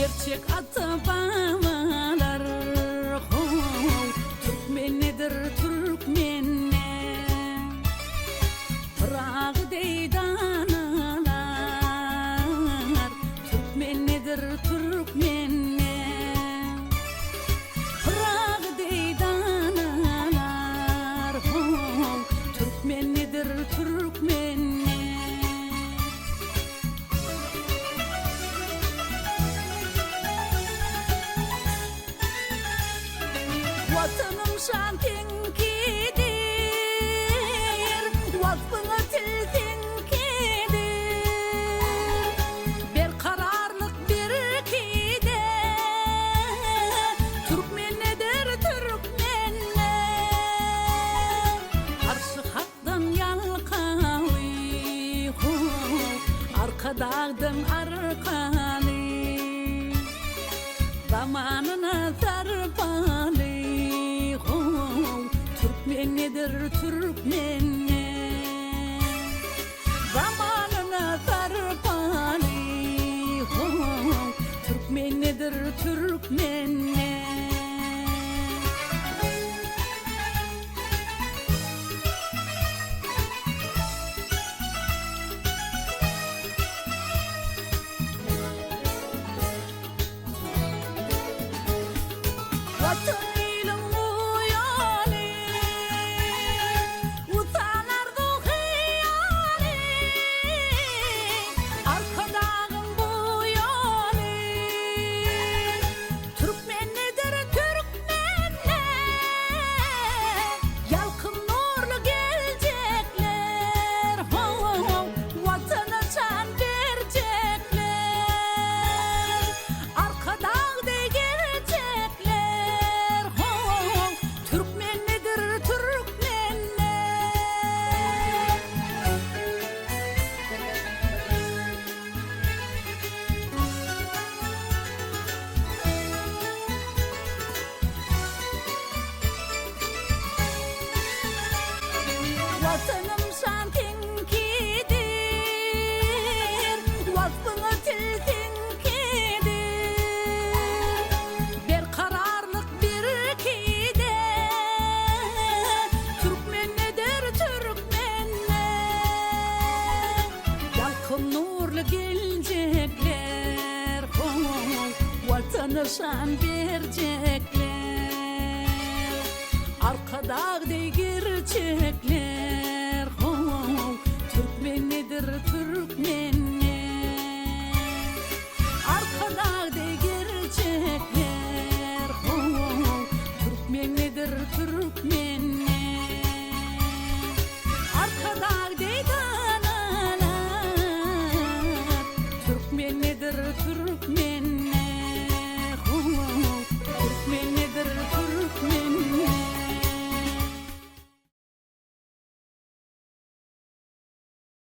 Gerçek ata-babalar, how, türkmen nedir, türkmen ne? Pyragy deý danalar, türkmen nedir, türkmen ne? Pyragy deý danalar, how, türkmen nedir, türkmen ne? Watanym şan seňkidir, Waspyňa til seňkidir. Berkararlyk birkide, Türkmen nedir, türkmen ne? Arşy Hakdan ýalkaly, ho, Arkadagdan arkaly. Zamanyna sarpaly, how, Türkmen nedir, türkmen ne? Zamanyna sarpaly, how, Türkmen nedir, türkmen ne? Watan iliň uýaly, Wysal arzuw hyýaly, Arkadagyň bu ýoly. Türkmen nedir, türkmen ne? Ýalkym nurly geljekler, ho-ho, Watana jan berjekler. Arkadag deý gerçekler, ho-ho, Türkmen nedir, türkmen ne? Watanym şan seňkidir, Waspyňa til seňkidir. Berkararlyk birkide, Türkmen nedir, türkmen ne? Ýalkym nurly geljekler, ho-ho, Watana şan berjekler. Arkadag deý gerçekler, ho-ho, Türkmen nedir, türkmen ne?